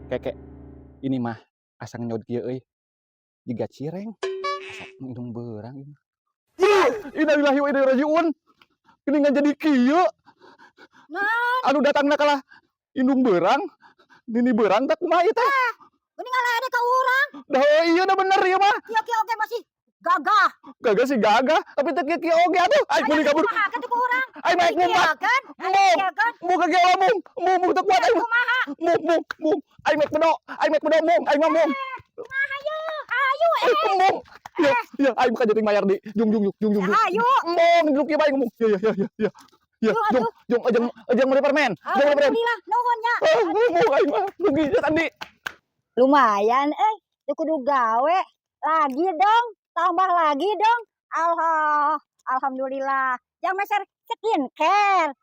Keke, ini mah asa nyod kieu euy. Jiga cireng. Asa indung beurang ieu mah. Innalillahi wa inna ilaihi rajiun. Geuningan jadi kieu. Naon? Anu datangna kalah indung beurang. Nini beurang teh kumaha ieu teh? Geuning ngaledek ka urang. Dah iya dah bener ieu mah. Kieu-kieu oge masih gagah. Gagah sih gagah, tapi teu kieu-kieu oge atuh. Aing meuli kabur. Kumaha kan teh ku urang? Aing mah ngumpat. Kan? Embung. Iya kan? Embung ka kieu mung. Embung mung teu kuat aing. Kumaha? Mung mung mung. Aing mek bedo, aing mek bedo mung, aing mah mung. Ayo, ayo Eh, embung. Ya, ya, aing bukan jadi mayar di. Jung jung jung jung jung. Ayo. Embung duduk ieu bae ngomong. Ya ya ya ya ya. Ya, Aduh, jung jung ejeng ejeng meuli permen. Jung meuli permen. Alhamdulillah, nuhun nya. Ah, embung aing mah rugi ya tadi. Lumayan eh, teu kudu gawe. Lagi dong, tambah lagi dong. Allah, alhamdulillah. Jang meser skincare.